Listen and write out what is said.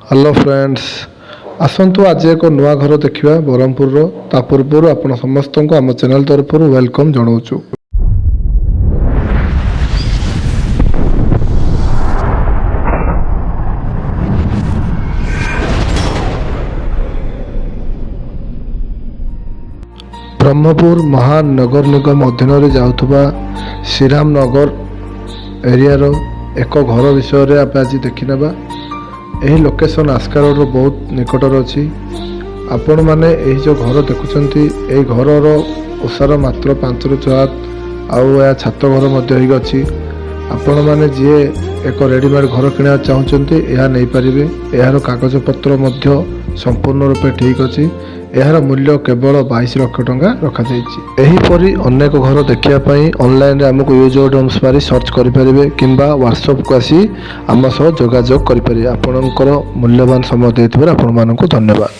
Hello friends, ଆସନ୍ତୁ ଆଜି ଏକ ନୂଆ ଘର ଦେଖିବା ବ୍ରହ୍ମପୁରର। ତା ପୂର୍ବରୁ ଆପଣ ସମସ୍ତଙ୍କୁ ଆମ ଚ୍ୟାନେଲ୍ ତରଫରୁ welcome ଜଣାଉଛୁ। ବ୍ରହ୍ମପୁର ମହାନଗର ନିଗମ ଅଧୀନରେ ଯାଉଥିବା ଶ୍ରୀରାମ ନଗର ଏରିଆର ଏକ ଘର ବିଷୟରେ ଆମେ ଆଜି ଦେଖିନେବା। ଏହି ଲୋକେସନ୍ ଆସ୍କା ରୋଡ଼ର ବହୁତ ନିକଟରେ ଅଛି। ଆପଣମାନେ ଏହି ଯେଉଁ ଘର ଦେଖୁଛନ୍ତି, ଏହି ଘରର ଓସାର ମାତ୍ର 5ରୁ 6 ହାତ ଆଉ ଏହା ଛାତ ଘର ମଧ୍ୟ ହେଇକି ଅଛି। ଆପଣମାନେ ଯିଏ ଏକ ରେଡ଼ିମେଡ଼୍ ଘର କିଣିବାକୁ ଚାହୁଁଛନ୍ତି, ଏହା ନେଇପାରିବେ। ଏହାର କାଗଜପତ୍ର ମଧ୍ୟ ସମ୍ପୂର୍ଣ୍ଣ ରୂପେ ଠିକ୍ ଅଛି। ଏହାର ମୂଲ୍ୟ କେବଳ 22 ଲକ୍ଷ ଟଙ୍କା ରଖାଯାଇଛି। ଏହିପରି ଅନେକ ଘର ଦେଖିବା ପାଇଁ ଅନଲାଇନରେ ଆମକୁ ୟୁଜ୍ ହୋମ୍ସ ମାରି ସର୍ଚ୍ଚ କରିପାରିବେ କିମ୍ବା ହ୍ୱାଟ୍ସଆପ୍କୁ ଆସି ଆମ ସହ ଯୋଗାଯୋଗ କରିପାରିବେ। ଆପଣଙ୍କର ମୂଲ୍ୟବାନ ସମୟ ଦେଇଥିବାରୁ ଆପଣମାନଙ୍କୁ ଧନ୍ୟବାଦ।